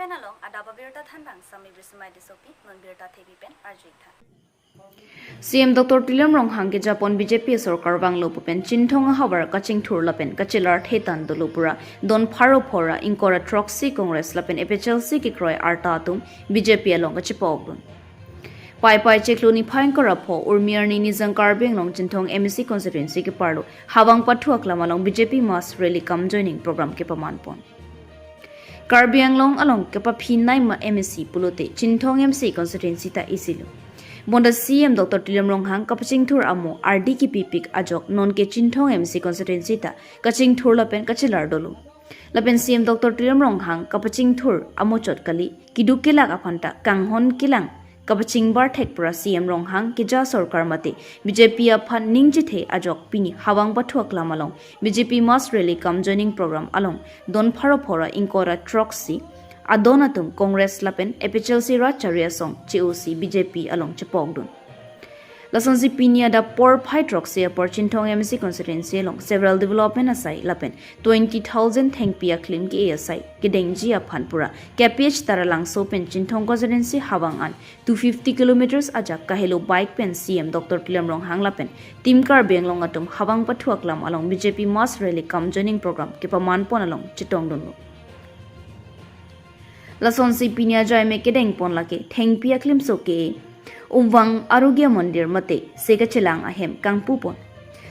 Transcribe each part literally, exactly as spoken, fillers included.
Along adap abirta thanbang Sami Brisimai Tissopi, non birta thepi pen arju-ik tha. C M Doctor Tuliram Ronghang kejapon B J P sorkar vanglo pu pen Chinthong ahavar kachingthur lapen kachelar thetan dolo pura don pharo phora ingkoi ra throksi Congress lapen A P H L C kekroi arta atum B J P along kachepokdun. Paipai chiklo niphai ingkoi ra pho Urmi arni Nijang Karbi Anglong Chinthong M A C constituency keparlo Habang Pathu Aklam along B J P mass rally cum joining program kepamanpon. Karbi Anglong along kepaphinei ma M A C pulote Chinthong M C constituency ta isilo. Bonta C M Doctor Tuliram Ronghang kapachingthur amo ardi kipipik ajok nonke Chinthong M C constituency ta kachingthur lapen kachelar dolo. Lapen C M Doctor Tuliram Ronghang kapachingthur amo chot kali, keduk kelak aphan ta kanghon kelang kapachingbar thek pura C M Ronghang keja sorkar mate B J P aphan ning chethe ajok pini Habang Pathu Aklam along B J P mass rally cum joining program along don pharo phora ingkoi ra throksi adon atum Congress lapen A P H L C rat chari asong che-osi B J P along chepokdun. Lasonsi pini adap porphai throksi apor Chinthong M A C constituency along several development asai lapen twenty thousand thengpi aklim ke-e asai kedengji aphan pura K P H Taralangso pen Chinthong constituency habang an two fifty kilometers ajak kahelo bike pen C M Doctor Tuliram Ronghang lapen Team Karbi Anglong atum Habang Pathu Aklam along B J P mass rally cum joining program kepamanpon along chetongdunlo. Lasonsi pini ajai me kedengpon lake thengpi aklimso ke-e Umvang Arogya Mandir mate se kachelang ahem kangpupon.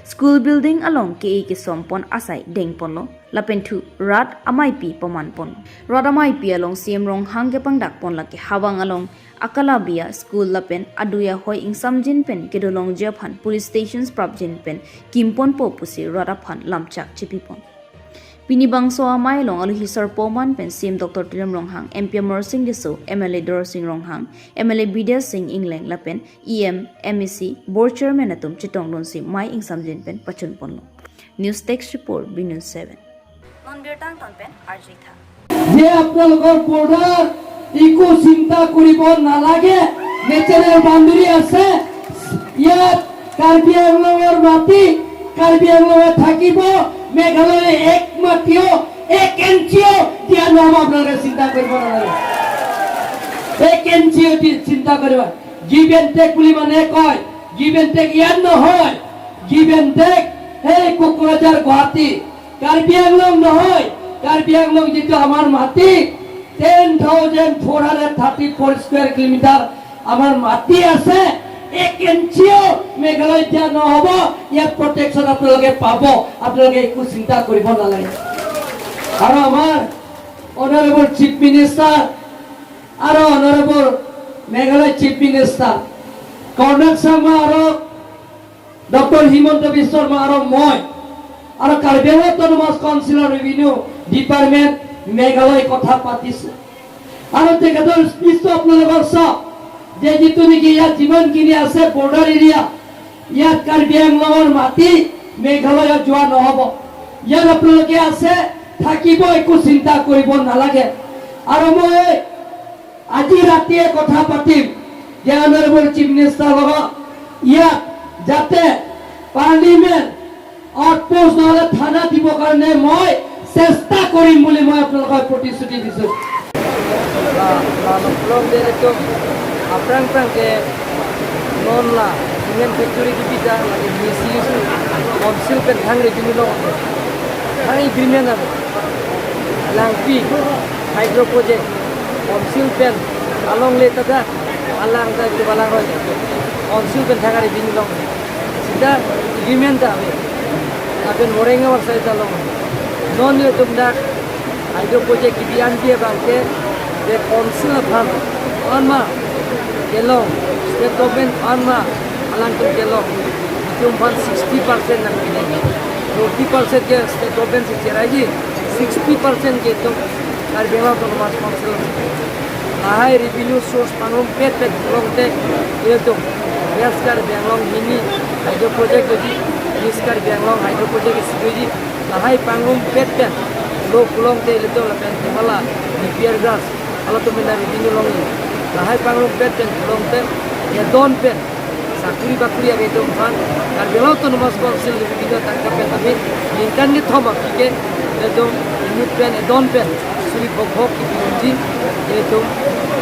School building along ke-e kesompon asai dengponlo lapen thu rat amaipi pamanpon. Rat amaipi along C M Ronghang kepangdakpon lake habang along Akalabia School lapen adui ahoi ingsamjin pen kedolongji aphan police stations prapjin pen kimponpo pusi rat aphan lamchak chepipon. Pini bangso amei along alohi sarpo man pen C M Doctor Tuliram Ronghang, M P Amarsing Tisso, M L A Dorsing Ronghang, M L A Bidya Sing Engleng lapen E M, M A C, Board Chairman atum chetongdunsi mei ingsamjin pen pachunponlo. News Desk Report, B News seven. Non birta angton pen arju-ik tha. যে আপোনালোকৰ বৰ্ডাৰ একো চিন্তা কৰিব নালাগে, natural boundary আছে, ইয়াত কাৰ্বি আংলঙৰ মাটি কাৰ্বি আংলঙত থাকিব, মেঘালয়ে এক মাটিও, এক ইঞ্চিও দিয়া নহ'ব, আপোনালোকে চিন্তা কৰিব নালাগে, এক ইঞ্চিও দি চিন্তা কৰিব। গিভ এণ্ড টেক বুলি মানুহে কয়, গিভ এণ্ড টেক ইয়াত নহয়, গিভ এণ্ড টেক সেই কোকৰাঝাৰ গুৱাহাটী, কাৰ্বি আংলং নহয়, কাৰ্বি আংলং যিটো আমাৰ মাটি, ten thousand four hundred thirty four square kilometer আমাৰ মাটি আছে, এক ইঞ্চিও মেঘালয়ত দিয়া নহ'ব, ইয়াত প্ৰটেকশ্যন আপোনালোকে পাব, আপোনালোকে একো চিন্তা কৰিব নালাগে। আৰু আমাৰ অনাৰেবল চিফ মিনিষ্টাৰ আৰু honourable Meghalaya chief minister Conrad Sangma আৰু ডক্টৰ হিমন্ত বিশ্ব শৰ্মা আৰু মই আৰু কাৰ্বি আংলং অট'নমাছ কাউন্সিলৰ ৰেভিনিউ ডিপাৰ্টমেণ্ট মেঘালয় কথা পাতিছো। আৰু তেখেতৰ স্পিচটো আপোনালোকক চাওক, যে যিটো নেকি ইয়াত যিমানখিনি আছে বৰ্ডাৰ এৰিয়া, ইয়াত কাৰ্বি আংলঙৰ মাটি মেঘালয়ত যোৱা নহ'ব, ইয়াত আপোনালোকে আছে থাকিব, একো চিন্তা কৰিব নালাগে। আৰু মই আজি ৰাতিয়ে কথা পাতিম যে অনাৰেবল চিফ মিনিষ্টাৰ লগত ইয়াত যাতে পাৰ্লিমেণ্ট আউটপোষ্ট নহ'লে থানা দিবৰ কাৰণে মই চেষ্টা কৰিম বুলি মই আপোনালোকক প্ৰতিশ্ৰুতি দিছো। Lok lok de itu aphrang phrang ke non la cement factory kebidang lagi misi council pen thang revenue lo thang agreement ave. Langpi hydro project council pen along le tada alang ta itu balang roi council pen thang revenue lo. Sita agreement ta ave. Lapen moreng awar sai ta long. Non ilitum dak hydro project kebi-an abang ke, the council aphan anma kelong, state government anma alangtum kelong. Itum aphan sixty percent nangpi nangji. Forty percent ke state government si cheraiji, sixty percent ke itum Karbi Anglong Autonomous Council. Lahai revenue source pangrumpet pet pulote ilitum West Karbi Anglong hini hydro project doji, East Karbi Anglong hydro project isi doji, lahai pangrumpet pen lo pulote ilitum lapen Himala, B P R gas, halatum mena revenue longji. Lahai pangrumpet pen pulote kedon pen sakuri bakuri ave atum aphan Karbi Anglong Autonomous Council revenue tangka pen kami ningkan kethom aphi ke ilitum inut pen edon pen Bok bok kipiji, ilitum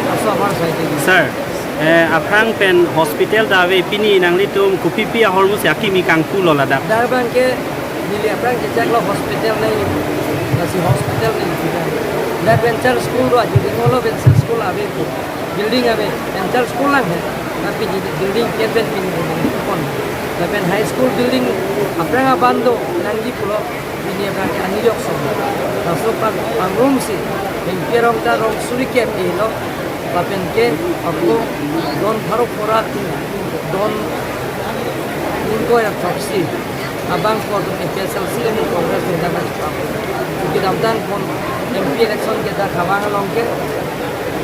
laso amar sai tegi. Sir, eh, aphrang pen hospital ta ave, pini nanglitum kopipi ahormu si akimi kangpulo ladak? Dak abang ke neli aphrang kechaklo hospital nangji, lasi hospital nangji. Dak venture school do ajo, di ngolo venture school ave ko. Building ave, venture school lang he. Tapi di building ke pen pini pon. Lapen high school building aphrang abang do nangji pulo, pini abang ke anijok so. Laso pang, pangrum si, hengpirong ta rong suri kep elo. Lapen ke ako don pharo phora, don ingkoi ra throksi abang ko APHLC le Congress le dana. Kedamtang pon MP election ke dak Tawang along ke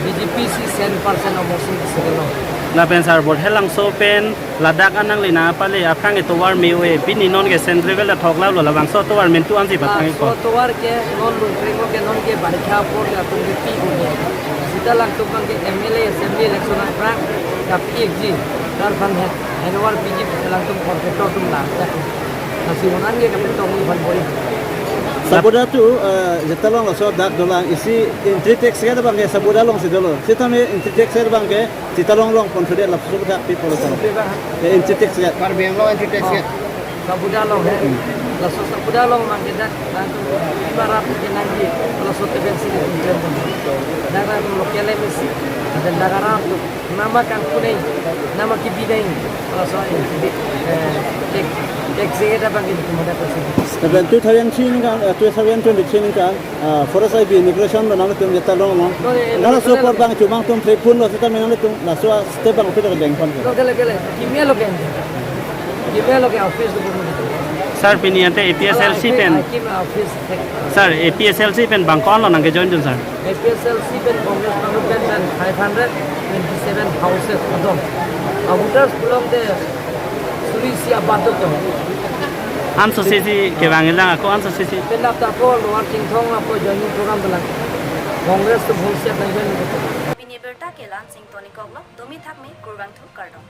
BJP si cent percent omosi si lo. Lapen sir, Borhelangso pen ladak anang le nangpale aphrang etovar me-o-e, pini non ke central level ta thok lalo, labangso tovar mentu ansi patang. Laso ko tovar ke non lungkreng ke non ke barikha apor ke atum ke pi ko. Sita alangtum abang ke MLA assembly election aphrang kapi-ikji, tar aphan he, henovar piji alangtum contractor atum lang. Lasi unan ke kapetong ni van bori. Sabura tu, eh, Jitalong laso dak dolang, isi entry tax ke abang ke Sabura along si dolo. Sitame entry tax ke abang ke Jitalong along pon sudah lapuson dak pi polo tang. Pi abang? Ya, entry tax ya. Karbi Anglong entry tax ya. Oh. Sabura along he. Hmm. Laso Sabura along abang ke dak, dak tu ibarat ke nangji, laso teben si ke. Dak dak local MAC, dan dak aram tu. Nama kangpu nangji, nama kibi nangji, laso, eh, tax, tax jeheta abang ke cuma dapat sih. Lapen two thousand three ningkan, eh, two thousand twenty-three ningkan, ah, Forest I B inauguration lo nangtum Jitalong lo. Lo, eh, laso lo, por lo. Abang chumang tum prepun lo sitame nangtum laso step abang pita kedeng pon. Lo, kele, kele. Kimia lo ke. Kimia lo ke office lo. Sir, pini ante APHLC pen. Akim office. Sir, APHLC pen bang ko-an lo nangkejoin dun, sir? APHLC pen Congress pangrup pen five hundred twenty-seven houses adon. A voters pulote suri isi abat do. Anso sisi kevang lang ako anso sisi. Pen lap ta ko Lower Chinthong lap ko joining program dolang. Congress to bhulset nangjoin do. Pini abirta ke la-an si toni koklo, domi thakme, kurvangthu, kardom.